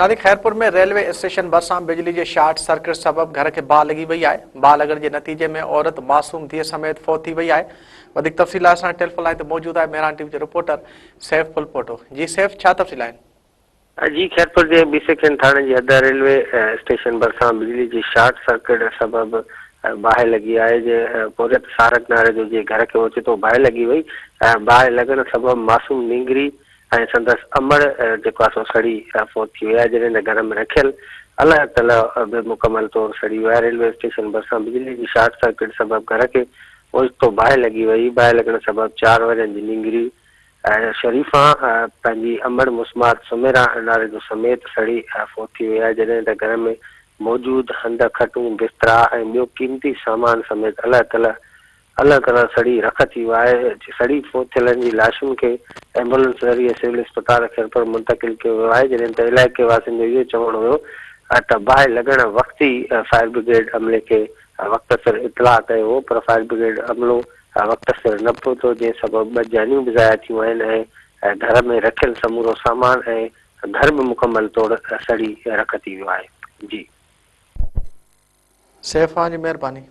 ناظرين Khairpur ۾ railway station ڀرسان بجلي جي شارٽ سرڪٽ سبب گهر کي باهه لڳي وئي آهي، باهه لڳڻ جي نتيجي ۾ عورت معصوم ڌيء سميت فوت ٿي وئي آهي، وڌيڪ تفصيل لاء اسان سان ٽيليفون لائين تي موجود آهي مهراڻ ٽي وي جو رپورٽر سيف ڦلپوٽو جي سيف ڇا تفصيل آهن؟ جي خيرپور جي بي سيڪشن ٿاڻي جي حد ريلوي اسٽيشن ڀرسان بجلي جي شارٽ سرڪٽ سبب باهه لڳي آهي جنهن پورهيت سارڪ ناريجو جي گهر کي اوچتو باهه لڳي وئي باهه لڳڻ سبب معصوم نينگري ۽ سندس امڙ جيڪو آهي سو سڙي فوت ٿي وئي آهي جڏهن ته گهر ۾ رکيل الهه تلهه به مڪمل طور سڙي ويو آهي ريلوي اسٽيشن ڀرسان بجلي جي شارٽ سرڪٽ سبب گهر کي اوچتو باهه لڳي وئي باهه لڳڻ سبب چار ورهين جي نينگري شريفان پنهنجي امڙ مسمات سميرا ناريجو سميت سڙي فوت ٿي وئي آهي جڏهن ته گهر ۾ موجود هنڌ کٽون بسترا ۽ ٻيو قيمتي سامان سميت الهه تلهه الڳ الڳ سڙي رک ٿي ويو آهي، سڙي فوت ٿيلن جي لاشن کي ايمبولينس ذريعي سول اسپتال خيرپور منتقل ڪيو ويو آهي، جڏهن ته علائقي واسين جو اهو چوڻ هيو ته باهه لڳڻ وقت ئي فائر برگيڊ عملي کي وقت سر اطلاع ڪيو هو پر فائر برگيڊ عملو وقت سر نه پهتو جنهن سبب ٻه جانيون به ضايع ٿيون آهن ۽ گهر ۾ رکيل سمورو سامان ۽ گهر به مڪمل طور سڙي رک ٿي ويو آهي. جي. سيف اوهان جي مهرباني.